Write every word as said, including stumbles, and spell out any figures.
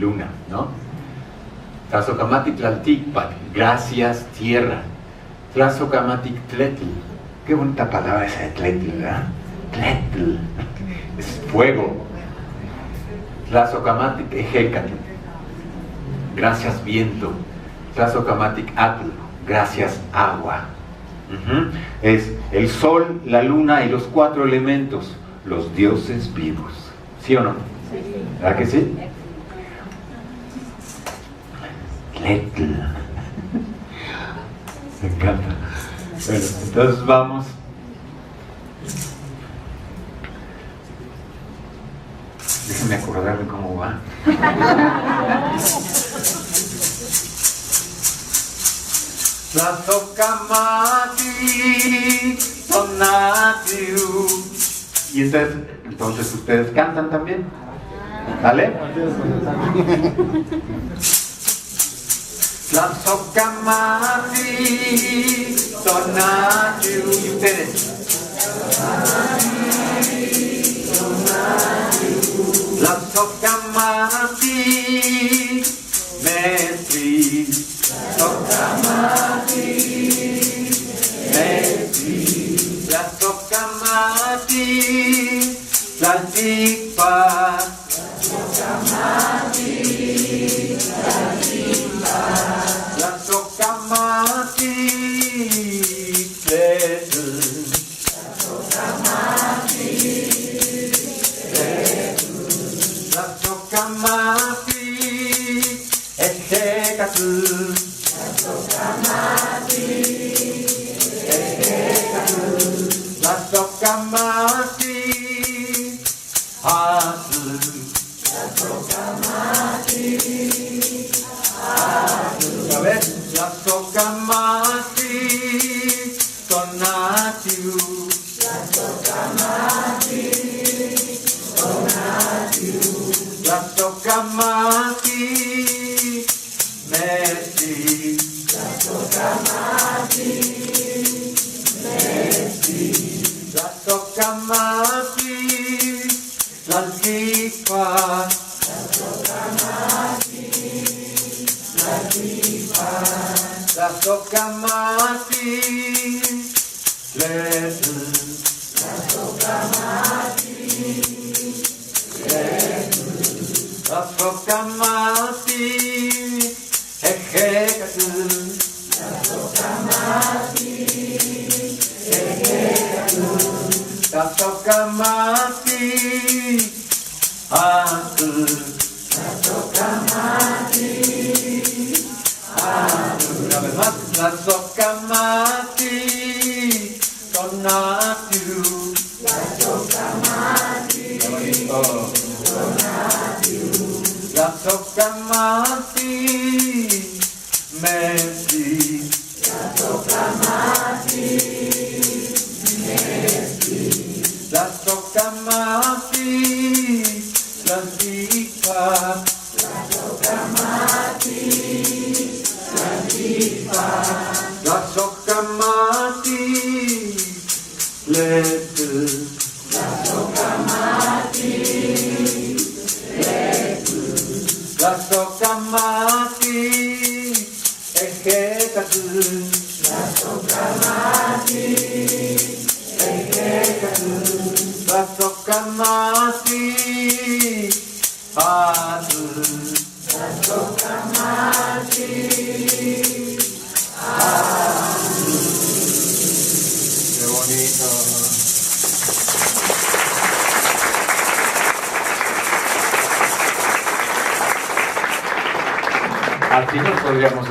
Luna, ¿no? Tlasohkamatik tlaltikpak, gracias tierra. Tlasohkamatik tletl. Qué bonita palabra esa de tletl, ¿verdad? Tletl. Es fuego. Tlasohkamatik ehekatl. Gracias viento. Tlasohkamatik atl. Gracias agua. Ujú. Es el sol, la luna y los cuatro elementos, los dioses vivos. ¿Sí o no? Sí. ¿Verdad que sí? Tletl. Me encanta. Bueno, entonces vamos. Déjenme acordarme cómo va. Tlasohkamatik, tonatiuh. Y entonces, entonces ustedes cantan también. ¿Vale? Tlasohkamatik, tonatiuh. Y ustedes. Tlasohkamatik, Mestri. Tlasohkamatik, Mestri. Tlasohkamatik, tlaltikpak. Tlasohkamatik, tletl. Tlasohkamatik, ehekatl. Tlasohkamatik, atl. Otra vez, tlasohkamatik, tonatiuh. Tlasohkamatik, Mestri. Tlasohkamatik, tlaltikpak. Tlasohkamatik, tletl. Tlasohkamatik, ehekatl. Tlasohkamatik, atl. Una vez más, tlasohkamatik, tonatiuh. Qué bonito. Tlasohkamatik, Mestri. Tlasohkamatik, tlaltikpak. Tlasohkamatik, tletl. Tlasohkamatik, ehekatl. Tlasohkamatik, atl. Qué bonito. Así nos podríamos